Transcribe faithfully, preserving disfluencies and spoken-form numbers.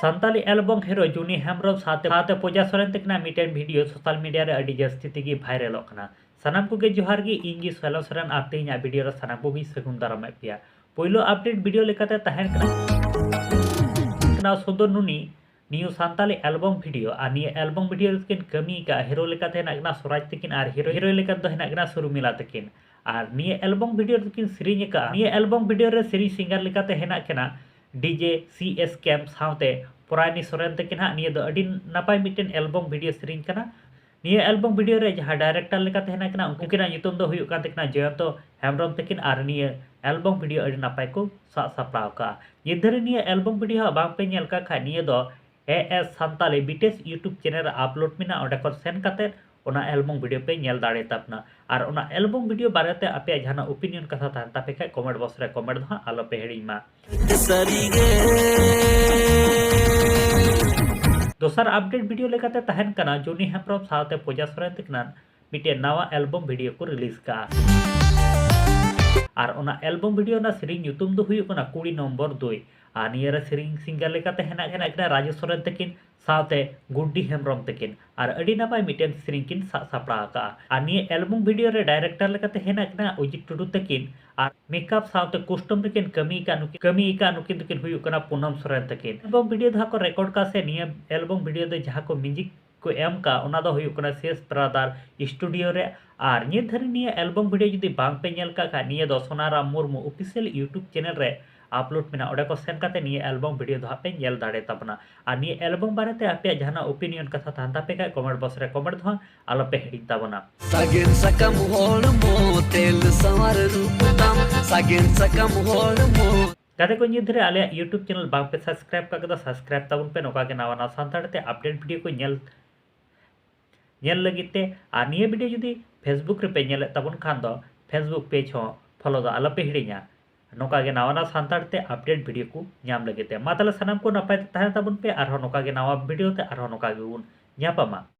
Santali album hero Juni Hembrom ᱥᱟᱶᱛᱮ ᱥᱟᱶᱛᱮ ᱯᱩᱡᱟ ᱥᱚᱨᱮᱱ ᱛᱟᱹᱠᱤᱱᱟᱜ ᱢᱤᱫᱴᱮᱱ ᱵᱷᱤᱰᱤᱭᱳ ᱥᱳᱥᱟᱞ ᱢᱤᱰᱤᱭᱟ ᱨᱮ ᱟᱹᱰᱤ ᱡᱟᱹᱥᱛᱤ ᱛᱮᱜᱮ ᱵᱷᱟᱭᱨᱟᱞᱚᱜ ᱠᱟᱱᱟ᱾ ᱥᱟᱱᱟᱢ ᱠᱚᱜᱮ ᱡᱚᱦᱟᱨ ᱜᱮ, ᱤᱧ ᱜᱮ ᱥᱚᱭᱞᱚ ᱥᱚᱨᱮᱱ ᱟᱨ ᱛᱮᱦᱮᱧᱟᱜ ᱵᱷᱤᱰᱤᱭᱳ ᱨᱮ ᱥᱟᱱᱟᱢ ᱠᱚᱜᱮᱧ ᱥᱟᱹᱜᱩᱱ ᱫᱟᱨᱟᱢᱮᱫ ᱯᱮᱭᱟ᱾ ᱯᱳᱭᱞᱳ ᱟᱯᱰᱮᱴ ᱵᱷᱤᱰᱤᱭᱳ ᱞᱮᱠᱟᱛᱮ ᱛᱟᱦᱮᱱ ᱠᱟᱱᱟ ᱠᱟᱱᱟ ᱥᱩᱱᱫᱚᱨ ᱱᱩᱱᱤ ᱱᱤᱭᱩ ᱥᱟᱱᱛᱟᱞᱤ ᱮᱞᱵᱚᱢ ᱵᱷᱤᱰᱤᱭᱳ, ᱟᱨ ᱱᱤᱭᱟᱹ ᱮᱞᱵᱚᱢ ᱵᱷᱤᱰᱤᱭᱳ ᱨᱮᱠᱤᱱ ᱠᱟᱹᱢᱤ ᱟᱠᱟᱫ ᱦᱤᱨᱳ ᱞᱮᱠᱟᱛᱮ ᱦᱮᱱᱟᱜ ᱠᱤᱱᱟ ᱥᱚᱨᱟᱡᱽ ᱛᱟᱹᱠᱤᱱ ᱟᱨ ᱦᱤᱨᱳ ᱦᱤᱨᱳᱭᱤᱱ ᱞᱮᱠᱟᱛᱮ ᱫᱚ ᱦᱮᱱᱟᱜ ᱠᱤᱱᱟ ᱥᱩᱨᱢᱤᱞᱟ ᱛᱟᱹᱠᱤᱱ᱾ ᱟᱨ ᱱᱤᱭᱟᱹ ᱮᱞᱵᱚᱢ ᱵᱷᱤᱰᱤᱭᱳ ᱨᱮᱠᱤᱱ ᱥᱮᱨᱮᱧ ᱟᱠᱟᱫᱼᱟ᱾ ᱱᱤᱭᱟᱹ ᱮᱞᱵᱚᱢ ᱵᱷᱤᱰᱤᱭᱳ ᱨᱮ ᱥᱮᱨᱮᱧ ᱥᱤᱝᱜᱟᱨ ᱞᱮᱠᱟᱛᱮ ᱦᱮᱱᱟᱜ ᱠᱤᱱᱟ ᱰᱤᱡᱮ ᱥᱤ ᱮᱥ ᱠᱮᱢᱯ ᱥᱟᱶᱛᱮ ᱯᱚᱨᱟᱭᱱᱤ ᱥᱚᱨᱮᱱ ᱛᱟᱹᱠᱤᱱ ᱦᱟᱸᱜ᱾ ᱱᱤᱭᱟᱹ ᱫᱚ ᱟᱹᱰᱤ ᱱᱟᱯᱟᱭ ᱢᱤᱫᱴᱮᱱ ᱮᱞᱵᱚᱢ ᱵᱷᱤᱰᱤᱭᱳ ᱥᱮᱨᱮᱧ ᱠᱟᱱᱟ᱾ ᱱᱤᱭᱟᱹ ᱮᱞᱵᱚᱢ ᱵᱷᱤᱰᱤᱭᱳ ᱨᱮ ᱡᱟᱦᱟᱸ ᱰᱟᱭᱨᱮᱠᱴᱚᱨ ᱞᱮᱠᱟᱛᱮ ᱦᱮᱱᱟᱜ ᱠᱤᱱᱟ, ᱩᱱᱠᱤᱱᱟᱜ ᱧᱩᱛᱩᱢ ᱫᱚ ᱦᱩᱭᱩᱜ ᱠᱟᱱ ᱛᱟᱹᱠᱤᱱᱟ ᱡᱚᱭᱚᱱᱛᱚ ᱦᱮᱢᱵᱨᱚᱢ ᱛᱟᱹᱠᱤᱱ, ᱟᱨ ᱱᱤᱭᱟᱹ ᱮᱞᱵᱚᱢ ᱵᱷᱤᱰᱤᱭᱳ ᱟᱹᱰᱤ ᱱᱟᱯᱟᱭ ᱠᱚ ᱥᱟᱵ ᱥᱟᱯᱲᱟᱣ ᱟᱠᱟᱫᱼᱟ᱾ ᱱᱤᱛ ᱫᱷᱟᱹᱨᱤᱡ ᱱᱤᱭᱟᱹ ᱮᱞᱵᱚᱢ ᱵᱷᱤᱰᱤᱭᱳ ᱦᱟᱸᱜ ᱵᱟᱝ ᱯᱮ ᱧᱮᱞ ᱠᱟᱜ ᱠᱷᱟᱡ, ᱱᱤᱭᱟᱹ ᱫᱚ A S Santali beats YouTube channel ᱨᱮ ᱟᱯᱞᱳᱰ ᱢᱮᱱᱟᱜᱼᱟ᱾ ᱚᱸᱰᱮ ᱠᱷᱚᱱ ᱥᱮᱱ ᱠᱟᱛᱮ ᱚᱱᱟ ᱮᱞᱵᱚᱢ ᱵᱷᱤᱰᱤᱭᱳ ᱯᱮ ᱧᱮᱞ ᱫᱟᱲᱮ ᱛᱟᱵᱚᱱᱟ᱾ ᱟᱨ ᱚᱱᱟ ᱮᱞᱵᱚᱢ ᱵᱷᱤᱰᱤᱭᱳ ᱵᱟᱨᱮᱛᱮ ᱟᱯᱮᱭᱟᱜ ᱡᱟᱦᱟᱱᱟᱜ ᱳᱯᱤᱱᱤᱭᱚᱱ ᱠᱟᱛᱷᱟ ᱛᱟᱦᱮᱱ ᱛᱟᱯᱮ ᱠᱷᱟᱡ, ᱠᱚᱢᱮᱱᱴ ᱵᱚᱠᱥ ᱨᱮ ᱠᱚᱢᱮᱱᱴ ᱫᱚ ᱦᱟᱸᱜ ᱟᱞᱚ ᱯᱮ ᱦᱤᱲᱤᱧ ᱢᱟ᱾ ᱥᱟᱹᱨᱤᱜᱮ᱾ ᱫᱚᱥᱟᱨ ᱟᱯᱰᱮᱴ ᱵᱷᱤᱰᱤᱭᱳ ᱞᱮᱠᱟᱛᱮ ᱛᱟᱦᱮᱱ ᱠᱟᱱᱟ ᱡᱩᱱᱤ ᱦᱮᱢᱵᱨᱚᱢ ᱥᱟᱶᱛᱮ ᱯᱩᱡᱟ ᱥᱚᱨᱮᱱ ᱛᱟᱹᱠᱤᱱᱟᱜ ᱢᱤᱫᱴᱮᱱ ᱱᱟᱣᱟ ᱮᱞᱵᱚᱢ ᱵᱷᱤᱰᱤᱭᱳ ᱠᱚ ᱨᱤᱞᱤᱡᱽ ᱠᱟᱜᱼᱟ᱾ ᱟᱨ ᱚᱱᱟ ᱮᱞᱵᱚᱢ ᱵᱷᱤᱰᱤᱭᱳ ᱨᱮᱱᱟᱜ ᱥᱮᱨᱮᱧ ᱧᱩᱛᱩᱢ ᱫᱚ ᱦᱩᱭᱩᱜ ᱠᱟᱱᱟ ᱠᱩᱲᱤ ᱱᱚᱢᱵᱚᱨ ᱫᱩᱭ᱾ ᱟᱨ ᱱᱤᱭᱟᱹ ᱨᱮ ᱥᱮᱨᱮᱧ ᱥᱤᱝᱜᱟᱨ ᱞᱮᱠᱟᱛᱮ ᱦᱮᱱᱟᱜ ᱦᱮᱱᱟᱜ ᱠᱤᱱᱟ ᱨᱟᱡᱩ ᱥᱚᱨᱮᱱ ᱛᱟᱹᱠᱤᱱ ᱥᱟᱶᱛᱮ ᱜᱩᱰᱰᱤ ᱦᱮᱢᱵᱨᱚᱢ ᱛᱟᱹᱠᱤᱱ᱾ ᱟᱨ ᱟᱹᱰᱤ ᱱᱟᱯᱟᱭ ᱢᱤᱫᱴᱮᱱ ᱥᱮᱨᱮᱧ ᱠᱤᱱ ᱥᱟᱵ ᱥᱟᱯᱲᱟᱣ ᱟᱠᱟᱫᱼᱟ᱾ ᱟᱨ ᱱᱤᱭᱟᱹ ᱮᱞᱵᱚᱢ ᱵᱷᱤᱰᱤᱭᱳ ᱨᱮ ᱰᱟᱭᱨᱮᱠᱴᱚᱨ ᱞᱮᱠᱟᱛᱮ ᱦᱮᱱᱟᱜ ᱠᱤᱱᱟ ᱚᱡᱤᱛ ᱴᱩᱰᱩ ᱛᱟᱹᱠᱤᱱ, ᱟᱨ ᱢᱮᱠᱟᱯ ᱥᱟᱶᱛᱮ ᱠᱚᱥᱴᱩᱢ ᱨᱮᱠᱤᱱ ᱠᱟᱹᱢᱤ ᱟᱠᱟᱫ ᱱᱩᱠᱤᱱ, ᱠᱟᱹᱢᱤ ᱟᱠᱟᱫ ᱱᱩᱠᱤᱱ ᱫᱚᱠᱤᱱ ᱦᱩᱭᱩᱜ ᱠᱟᱱᱟ ᱯᱩᱱᱟᱢ ᱥᱚᱨᱮᱱ ᱛᱟᱹᱠᱤᱱ᱾ ᱮᱞᱵᱚᱢ ᱵᱷᱤᱰᱤᱭᱳ ᱡᱟᱦᱟᱸ ᱠᱚ ᱨᱮᱠᱚᱨᱰ ᱠᱟᱜᱼᱟ ᱥᱮ ᱱᱤᱭᱟᱹ ᱮᱞᱵᱚᱢ ᱵᱷᱤᱰᱤᱭᱳ ᱫᱚ ᱡᱟᱦᱟᱸ ᱠᱚ ᱢᱤᱣᱡᱤᱠ ᱠᱚ ᱮᱢ ᱠᱟᱜ, ᱚᱱᱟ ᱫᱚ ᱦᱩᱭᱩᱜ ᱠᱟᱱᱟ ᱥᱮᱥ ᱵᱨᱟᱫᱟᱨ ᱥᱴᱩᱰᱤᱭᱳ ᱨᱮ᱾ ᱟᱨ ᱱᱤᱛ ᱫᱷᱟᱹᱨᱤᱡ ᱱᱤᱭᱟᱹ ᱮᱞᱵᱚᱢ ᱵᱷᱤᱰᱤᱭᱳ ᱡᱩᱫᱤ ᱵᱟᱝ ᱯᱮ ᱧᱮᱞ ᱠᱟᱜ ᱠᱷᱟᱡ, ᱱᱤᱭᱟᱹ ᱫᱚ ᱥᱳᱱᱟᱨᱟᱢ ᱢᱩᱨᱢᱩ ᱚᱯᱷᱤᱥᱤᱭᱟᱞ YouTube ᱪᱮᱱᱮᱞ ᱨᱮ ᱟᱯᱞᱳᱰ ᱢᱮᱱᱟᱜᱼᱟ᱾ ᱚᱸᱰᱮ ᱠᱚ ᱥᱮᱱ ᱠᱟᱛᱮ ᱱᱤᱭᱟᱹ ᱮᱞᱵᱚᱢ ᱵᱷᱤᱰᱤᱭᱳ ᱫᱚ ᱦᱟᱸᱜ ᱯᱮ ᱧᱮᱞ ᱫᱟᱲᱮ ᱛᱟᱵᱚᱱᱟ᱾ ᱟᱨ ᱱᱤᱭᱟᱹ ᱮᱞᱵᱚᱢ ᱵᱟᱨᱮᱛᱮ ᱟᱯᱮᱭᱟᱜ ᱡᱟᱦᱟᱱᱟᱜ ᱳᱯᱤᱱᱤᱭᱚᱱ ᱠᱟᱛᱷᱟ ᱛᱟᱦᱮᱱ ᱛᱟᱯᱮ ᱠᱷᱟᱡ, ᱠᱚᱢᱮᱱᱴ ᱵᱚᱠᱥ ᱨᱮ ᱠᱚᱢᱮᱱᱴ ᱫᱚ ᱦᱟᱸᱜ ᱟᱞᱚ ᱯᱮ ᱦᱤᱲᱤᱧ ᱛᱟᱵᱚᱱᱟ᱾ ᱥᱟᱜᱮᱱ ᱥᱟᱠᱟᱢ ᱦᱚᱲᱢᱚ, ᱛᱮᱞ ᱥᱟᱶᱟᱨ ᱨᱩᱯ ᱛᱟᱢ, ᱥᱟᱜᱮᱱ ᱥᱟᱠᱟᱢ ᱦᱚᱲᱢᱚ᱾ ᱜᱟᱛᱮ ᱠᱚ, ᱱᱤᱛ ᱫᱷᱟᱹᱨᱤᱡ ᱟᱞᱮᱭᱟᱜ YouTube ᱪᱮᱱᱮᱞ ᱵᱟᱝ ᱯᱮ ᱥᱟᱵᱥᱠᱨᱟᱭᱤᱵ ᱠᱟᱜ ᱠᱟᱫᱟ, ᱥᱟᱵᱥᱠᱨᱟᱭᱤᱵ ᱛᱟᱵᱚᱱ ᱯᱮ᱾ ᱱᱚᱝᱠᱟ ᱜᱮ ᱱᱟᱣᱟ ᱱᱟᱣᱟ ᱥᱟᱱᱛᱟᱲ ᱛᱮ ᱟᱯᱰᱮᱴ ᱵᱷᱤᱰᱤᱭᱳ ᱠᱚ ᱧᱮᱞ, ᱧᱮᱞ ᱞᱟᱹᱜᱤᱫ ᱛᱮ᱾ ᱟᱨ ᱱᱤᱭᱟᱹ ᱵᱷᱤᱰᱤᱭᱳ ᱡᱩᱫᱤ Facebook ᱨᱮᱯᱮ ᱧᱮᱞᱮᱫ ᱛᱟᱵᱚᱱ ᱠᱷᱟᱱ ᱫᱚ, Facebook ᱯᱮᱡᱽ ᱦᱚᱸ ᱯᱷᱚᱞᱳ ᱫᱚ ᱟᱞᱚ ᱯᱮ ᱦᱤᱲᱤᱧᱟ, ᱱᱚᱝᱠᱟ ᱜᱮ ᱱᱟᱣᱟ ᱱᱟᱣᱟ ᱥᱟᱱᱛᱟᱲ ᱛᱮ ᱟᱯᱰᱮᱴ ᱵᱷᱤᱰᱤᱭᱳ ᱠᱚ ᱧᱟᱢ ᱞᱟᱹᱜᱤᱫ ᱛᱮ᱾ ᱢᱟ ᱛᱟᱦᱞᱮ ᱥᱟᱱᱟᱢ ᱠᱚ ᱱᱟᱯᱟᱭ ᱛᱮ ᱛᱟᱦᱮᱱ ᱛᱟᱵᱚᱱ ᱯᱮ, ᱟᱨᱦᱚᱸ ᱱᱚᱝᱠᱟ ᱜᱮ ᱱᱟᱣᱟ ᱵᱷᱤᱰᱤᱭᱳ ᱛᱮ ᱟᱨᱦᱚᱸ ᱱᱚᱝᱠᱟ ᱜᱮᱵᱚᱱ ᱧᱟᱯᱟᱢᱟ᱾